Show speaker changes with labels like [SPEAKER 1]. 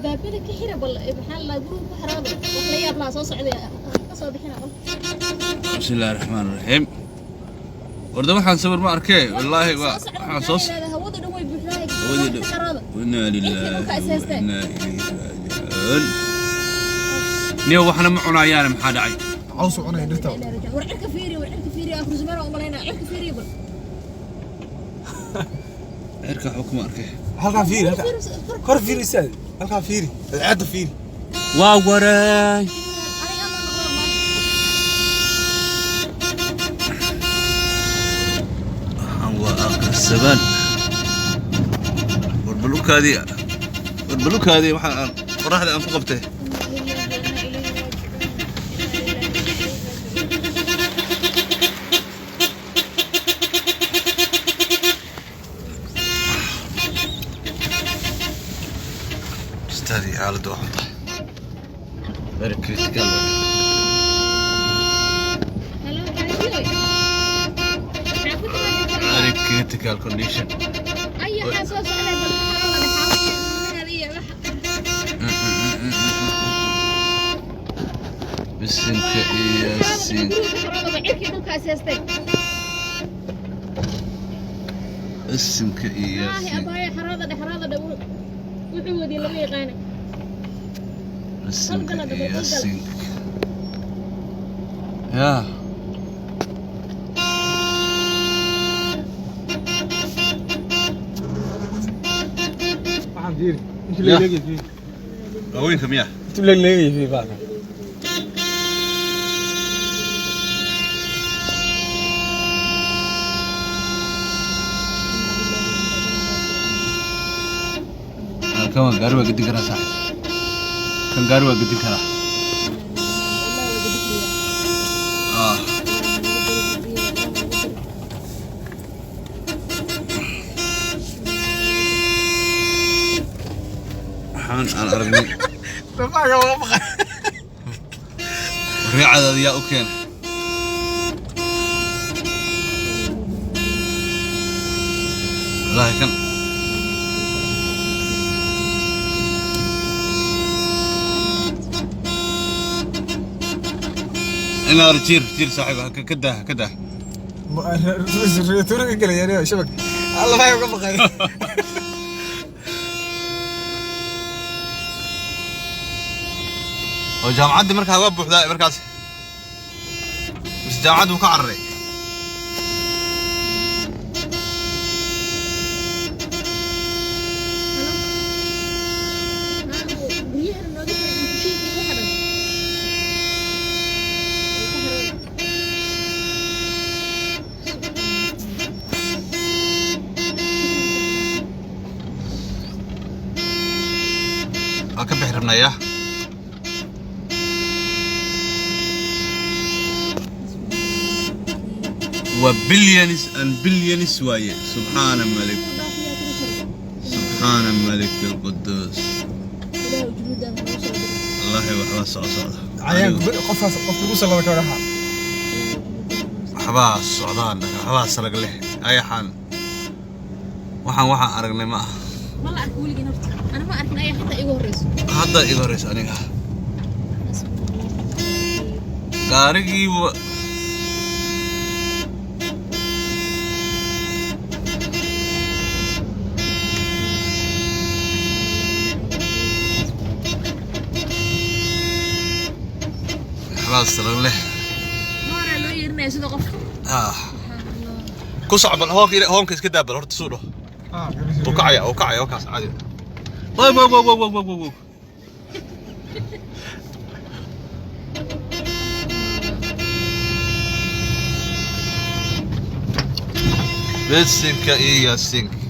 [SPEAKER 1] Albaabada ka xira bal, maxaa la guriga ku xiraada, wax la yaab lahaa soo socday ka soo bixina qol.
[SPEAKER 2] Bismi illaahi raxmaan raxiim. Warda waxaan sawir ma arkee, wallaahi waa waxaan soo
[SPEAKER 1] hawada dhan way buuxdaa.
[SPEAKER 2] Hawadii dhan.
[SPEAKER 1] Xiraada.
[SPEAKER 2] Inaa lilaahi
[SPEAKER 1] dhulka is
[SPEAKER 2] wa
[SPEAKER 1] haysteen.
[SPEAKER 2] Innaa ilayhi raajicuun. Niyo, waxna ma cunayaane, maxaa dhacay?
[SPEAKER 3] Caws u cunaya dhirta.
[SPEAKER 1] War cirka fiiri, war cirka fiiri, akhru zamaan oo malaynaa, cirka fiiri bal.
[SPEAKER 2] Cirka waxba kuma arkay.
[SPEAKER 3] Halkaa fiiri, halkaa kor fiiri isaad, halkaa fiiri, cadceedda fiiri.
[SPEAKER 2] Waa waray.
[SPEAKER 1] Aniga ama noqon ma.
[SPEAKER 2] Waxaan waa aqrisaban. War balukaadii, war balukaadii, waxaan aan qoraxda aan ku qabtay. Ustaadii, xaaladdu waa xun tahay, very critical.
[SPEAKER 1] Hello, xaajiyoy.
[SPEAKER 2] Very critical condition.
[SPEAKER 1] Ayaxaa soo socday, bal ka xarooda xaawiya iyo
[SPEAKER 2] Bisinka iyo sin.
[SPEAKER 1] Guriga ka xarooda, cirkii dhulkaas haystay.
[SPEAKER 2] Bisinka iyo
[SPEAKER 1] Haahi.
[SPEAKER 2] Sin.
[SPEAKER 1] Abaayo, xarooda dhe, xarooda dhe, wuxuu wadii lama yaqaana.
[SPEAKER 2] Bisinka
[SPEAKER 1] Qolgala,
[SPEAKER 2] iyo
[SPEAKER 1] qolgala.
[SPEAKER 2] Sin yaa.
[SPEAKER 3] Waxaan fiiri intuu
[SPEAKER 2] Ya.
[SPEAKER 3] leegleegaya fiiri.
[SPEAKER 2] Waaweynka miya?
[SPEAKER 3] Intuu leegleegaya fiiri baalka.
[SPEAKER 2] Kan waa gaari, waa gedin karaa saaxib, kan gaari waa gedin karaa. Ah. Waxaan aan aragnay.
[SPEAKER 3] Dhamaaga waa baqay.
[SPEAKER 2] Riicadaada yaa u keenay? Wallaahi kan inaar jiir jiir saaxiib, ha ka daa, ka daa.
[SPEAKER 3] Tuuriga gelaya shabag, alla uga baqay.
[SPEAKER 2] Oo jaamacaddii markaa waa buuxdaa markaas, mise jaamacaddu wuu ka cararay?
[SPEAKER 1] Halo. Haa, guryahana nooga xiran iyo kushiinka iyo waxa dhan. Ay ka xireen.
[SPEAKER 2] Waa ka bixi rabnaa yaa. Waa billions and billions waaye. Subxaana malik, subxaana malik alquduus.
[SPEAKER 1] Ilaahu junuudaada noo soo diro.
[SPEAKER 2] Wallaahi waxbaa soo socda.
[SPEAKER 3] Cayaanka qofkaas, qofka ugu sallada ka dhaxa.
[SPEAKER 2] Waxbaa socdaan, waxbaa salag leh ayaxaan. Waxaan aragnay ma aha.
[SPEAKER 1] Ma la arko weligeen horta. Ana ma arkin ayaa xitaa igu horreyso.
[SPEAKER 2] Hadda iga horeysa aniga gaarigii waxbaa salag leh.
[SPEAKER 1] Ma horaa loo yeerinaya sida qofka.
[SPEAKER 2] Ah. Ku soco bal hoonka, hoonka iska daa bal horta, suu dhaho. Wuu kacaya, wuu kacaya, wakaas caadi. Wow wow wow wow wow wow. Bisinka iyo yaasiinka.